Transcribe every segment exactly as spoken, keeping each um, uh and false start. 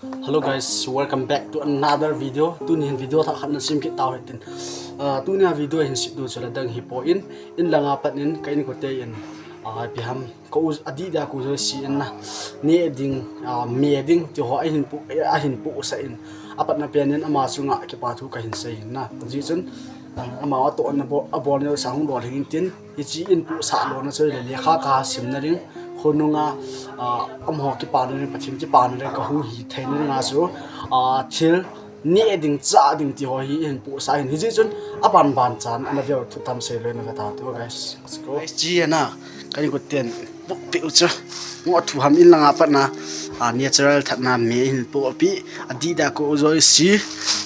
Hello guys, welcome back to another video. Tuni hin video thah khat na sim kit tau hitin. Ah, tuni a video hin sip diu chu la dang hi poi, in langa pat in ka inkote in, ah, ipi ham, ka u, adih dia ka u Joyce in na, neh ding, ah, me ding ti ho ahin pu, ahin puhsah in. Apatna pen in ama chunga kipa thu kahin sei in na. Hijeh chun, ah, ama atohna bol, abol neo sa hung lolhing in tin. Hiche in puhsah lona chu le lekha kaha simna ding, khonunga, ah, amaho kipana ding, Pathen kipana ding, kahung hi theina dinga chu, ah, thil neh ding, chah ding ti ho hi ihin puhsah ahin. Hijeh chun aban ban chan ana veu thu tam sei lou na kati u guys. Let's go. Guys, hiche hi na, ka inkoten puhpeh u chu. Ngoh thu ham, in langa pat na, ah, natural thatna me ihin puhpeh. Adih dia ka u Joyce,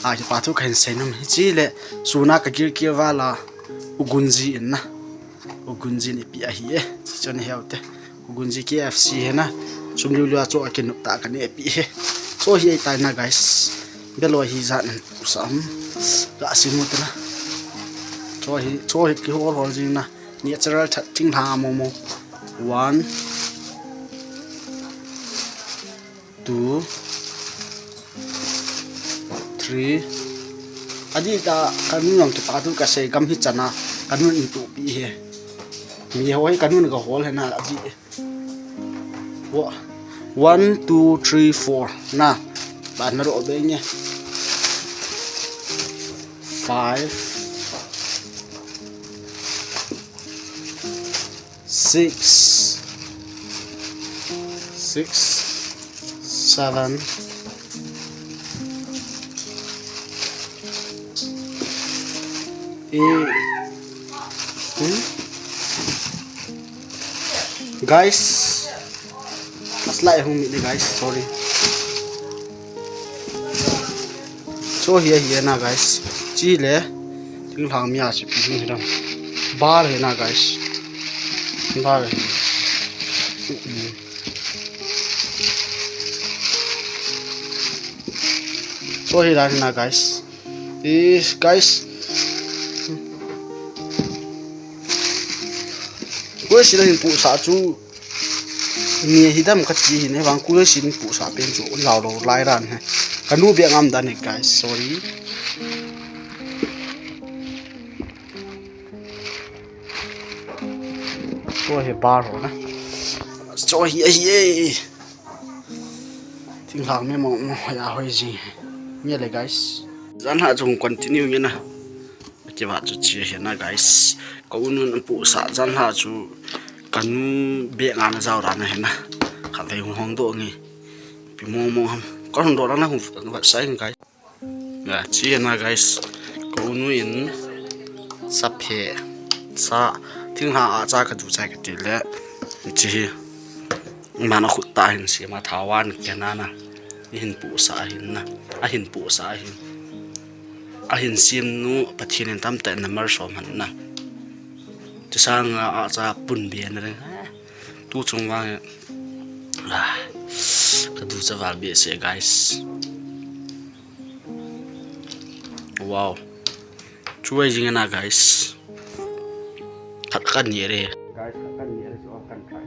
ah, kipa thu kahin sei nom. Hiche le suna ka gilkel val a, Ugunji in na. Ugunji in eipeh ahi e. Hiche chu ana heu te. Ugunji K F C hi na. Sum liu liu a chu akinop tah a kana eipeh e. Chu hi ahitai na guys. Beloi hi ijat in puhsah ham. Ga sim u te na. Chu hi, chu hi kihol hol jing na. Natural that, thinglhang a momo. One, two, three. Adih dia ka nu jong kipa thu kasei, gam hi chan a ka nun in puhpeh e. Mi ho hi ka nun kahol hi na adih. Wo-, one, two, three, four. Na. Ba na ro be nge. Five. Six. Six. Seven. Eight. Hmm? Guys, slide hung mit ni guys, sorry. Chu hi ahi na guys. Hiche le thinglhang mi a chu ipi hung hi dam. Bar hi na guys. Bar hi. Mm. Chu hi dan hi na guys. Is guys. Koi sila hin puhsah chu. Mi hi dam kati hi ne vang koi sila hin puhsah pen chu jao lou lai dan hi. Ka nu beh ngam dan hi guys, sorry. Chu hi bar ho na. Chu hi ahi e. Thinglhang me mo mo ya hoi jing. Nge le guys. Jan lha chu continue nge na. Akiva chu hiche hi na guys. Ka u nun apuhsah jan lha chu ka nu beh nga na jao dan hi na. Khatvei hung hong doh nge. Ipi mo mo ham. Ka hung doh dan na hung vat sai guys. Ya, hiche hi na guys. Ka u nu in sa phe, sa, thinglhang a cha ka du chai kati le. Hiche hi. Ama na khut tah a hin sem a thawan kena na. Ahin puhsah ahin na. Ahin puhsah ahin. Ahin sem nu Pathen in tamtah in na malsom hen na. Chusanga a cha pun be na ding. Tu chung vang. Ah, ka du cha val behseh guys. Wow. Chu ahi jing na guys. Khat kan ni re. Guys, khat kan ni re, so kan try.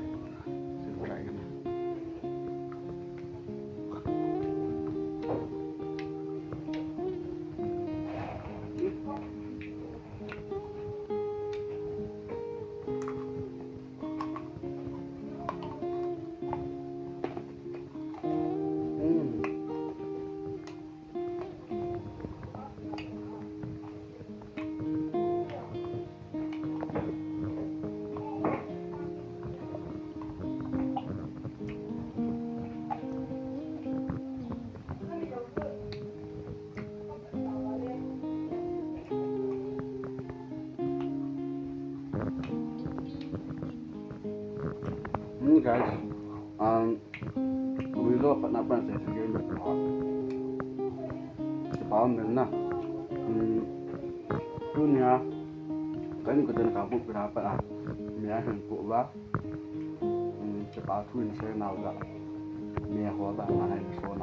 Hmm, guys, um, we love what not friends is again. Kipa um na. Hmm, tunia, ka inkoten ka bu kira pa, ah, mi a hin pu ba. Hmm, kipa thu in sei nau ja. Mi a ho ba, ma na in so.